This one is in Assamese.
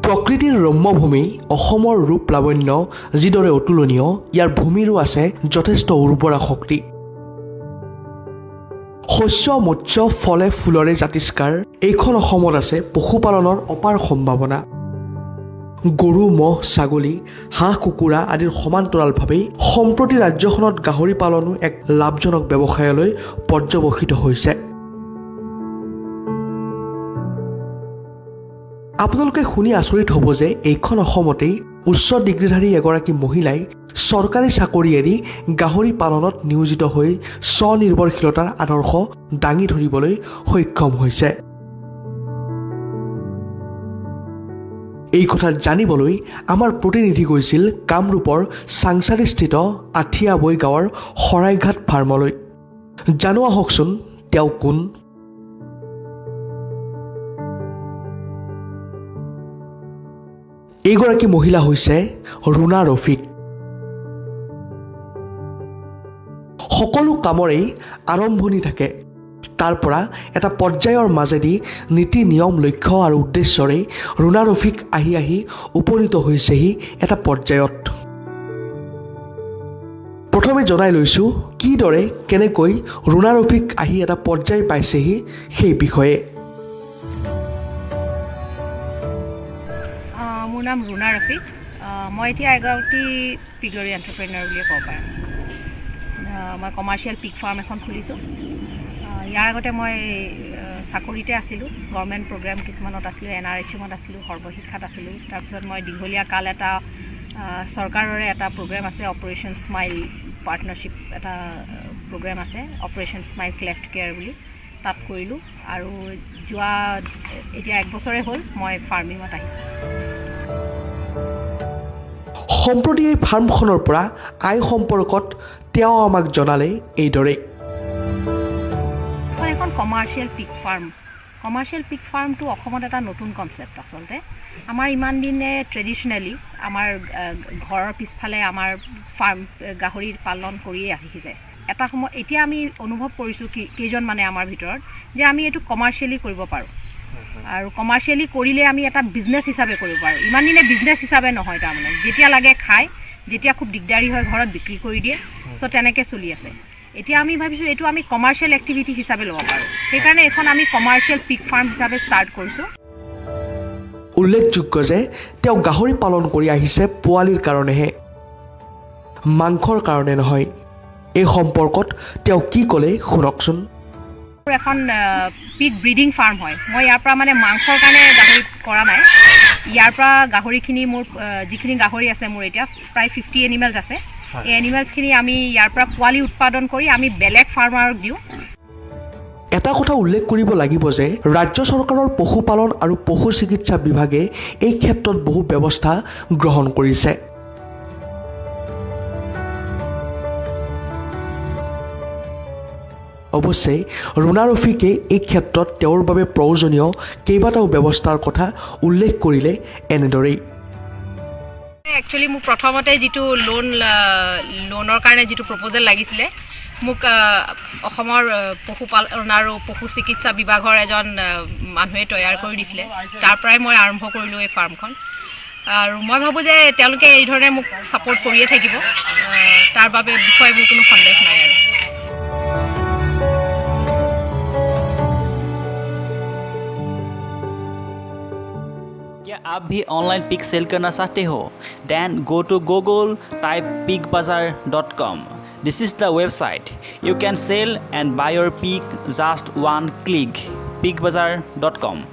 প্ৰকৃতিৰ ৰম্যভূমি অসমৰ ৰূপ লাৱণ্য যিদৰে অতুলনীয়, ইয়াৰ ভূমিৰো আছে যথেষ্ট উৰ্বৰা শক্তি। শস্য, মৎস্য, ফলে ফুলৰে জাতিষ্কাৰ এইখন অসমত আছে পশুপালনৰ অপাৰ সম্ভাৱনা। গৰু, ম'হ, ছাগলী, হাঁহ, কুকুৰা আদিৰ সমান্তৰালভাৱেই সম্প্ৰতি ৰাজ্যখনত গাহৰি পালনো এক লাভজনক ব্যৱসায়লৈ পৰ্যবসিত হৈছে। আপোনালোকে শুনি আচৰিত হ'ব যে এইখন অসমতেই উচ্চ ডিগ্ৰীধাৰী এগৰাকী মহিলাই চৰকাৰী চাকৰি এৰি গাহৰি পালনত নিয়োজিত হৈ স্বনিৰ্ভৰশীলতাৰ আদৰ্শ দাঙি ধৰিবলৈ সক্ষম হৈছে। এই কথা জানিবলৈ আমাৰ প্ৰতিনিধি গৈছিল কামৰূপৰ চাংচাৰিস্থিত আঠিয়াবৈ গাঁৱৰ শৰাইঘাট ফাৰ্মলৈ। জানো আহকচোন তেওঁ কোন। এইগৰাকী মহিলা হৈছে ৰুণা ৰফিক। সকলো কামৰেই আৰম্ভণি থাকে। তাৰ পৰা এটা পৰ্যায়ৰ মাজেদি নীতি নিয়ম, লক্ষ্য আৰু উদ্দেশ্যৰে ৰুণা ৰফিক আহি আহি উপনীত হৈছেহি এটা পৰ্যায়ত। প্ৰথমে জনাই লৈছোঁ কিদৰে, কেনেকৈ ৰুণা ৰফিক আহি এটা পৰ্যায় পাইছেহি সেই বিষয়ে। মোৰ নাম ৰুণা ৰফিক। মই এতিয়া এগৰাকী পিগৰী এণ্টাৰপ্ৰেনাৰ বুলিয়ে ক'ব পাৰোঁ। মই কমাৰ্চিয়েল পিগ ফাৰ্ম এখন খুলিছোঁ। ইয়াৰ আগতে মই চাকৰিতে আছিলোঁ, গভৰ্ণমেণ্ট প্ৰগ্ৰেম কিছুমানত আছিলোঁ, এনআৰএইচএমত আছিলোঁ, সৰ্বশিক্ষাত আছিলোঁ। তাৰপিছত মই দীঘলীয়া কাল এটা চৰকাৰৰে এটা প্ৰগ্ৰেম আছে, অপাৰেশ্যন স্মাইল পাৰ্টনাৰশ্বিপ এটা প্ৰগ্ৰেম আছে, অপাৰেশ্যন স্মাইল ক্লেফ্ট কেয়াৰ বুলি, তাত কৰিলোঁ। আৰু যোৱা এতিয়া এক বছৰে হ'ল মই ফাৰ্মিঙত আহিছোঁ। সম্প্ৰতি এই ফাৰ্মখনৰ পৰা আয় সম্পৰ্কত তেওঁ আমাক জনালে এইদৰে। এখন এখন commercial pig farm. Commercial pig ফাৰ্মটো অসমত এটা নতুন কনচেপ্ট। আচলতে আমাৰ ইমান দিনে ট্ৰেডিশ্যনেলি আমাৰ ঘৰৰ পিছফালে আমাৰ ফাৰ্ম গাহৰি পালন কৰিয়ে আহিছে। এটা সময় এতিয়া আমি অনুভৱ কৰিছোঁ কি কেইজনমানে আমাৰ ভিতৰত যে আমি এইটো কমাৰ্চিয়েলি কৰিব পাৰোঁ আৰু কমাৰ্চিয়েলি কৰিলে আমি এটা বিজনেছ হিচাপে কৰিব পাৰোঁ। ইমান দিনে বিজনেছ হিচাপে নহয়, তাৰমানে যেতিয়া লাগে খায়, যেতিয়া খুব দিগদাৰী হয় ঘৰত বিক্ৰী কৰি দিয়ে। চ' তেনেকৈ চলি আছে। এতিয়া আমি ভাবিছোঁ এইটো আমি কমাৰ্চিয়েল এক্টিভিটি হিচাপে ল'ব পাৰোঁ। সেইকাৰণে এইখন আমি কমাৰ্চিয়েল পিগ ফাৰ্ম হিচাপে ষ্টাৰ্ট কৰিছোঁ। উল্লেখযোগ্য যে তেওঁ গাহৰি পালন কৰি আহিছে পোৱালিৰ কাৰণেহে, মাংসৰ কাৰণে নহয়। এই সম্পৰ্কত তেওঁ কি ক'লে শুনকচোন। মোৰ এখন পিগ ব্ৰিডিং ফাৰ্ম হয়। মই ইয়াৰ পৰা মানে মাংসৰ কাৰণে গাহৰি কৰা নাই। ইয়াৰ পৰা গাহৰিখিনি মোৰ যিখিনি গাহৰি আছে, মোৰ এতিয়া প্ৰায় 50 এনিমেলছ আছে। এই এনিমেলছখিনি আমি ইয়াৰ পৰা পোৱালি উৎপাদন কৰি আমি বেলেগ ফাৰ্মাৰক দিওঁ। এটা কথা উল্লেখ কৰিব লাগিব যে ৰাজ্য চৰকাৰৰ পশুপালন আৰু পশু চিকিৎসা বিভাগে এই ক্ষেত্ৰত বহু ব্যৱস্থা গ্ৰহণ কৰিছে। অৱশ্যে ৰুণা ৰফিকে এই ক্ষেত্ৰত তেওঁৰ বাবে প্ৰয়োজনীয় কেইবাটাও ব্যৱস্থাৰ কথা উল্লেখ কৰিলে এনেদৰেই। একচুৱেলি মোক প্ৰথমতে যিটো লোনৰ কাৰণে যিটো প্ৰপ'জেল লাগিছিলে, মোক অসমৰ পশুপালন আৰু পশু চিকিৎসা বিভাগৰ এজন মানুহে তৈয়াৰ কৰি দিছিলে। তাৰ পৰাই মই আৰম্ভ কৰিলোঁ এই ফাৰ্মখন আৰু মই ভাবোঁ যে তেওঁলোকে এই ধৰণে মোক ছাপৰ্ট কৰিয়ে থাকিব। তাৰ বাবে বিষয়ে মোৰ কোনো সন্দেহ নাই। আৰু क्या आप भी ऑनलाइन पिक सेल करना चाहते हो? Then go to Google, type pigbazaar.com. This is the website. You can sell and buy your pig just one click. pigbazaar.com.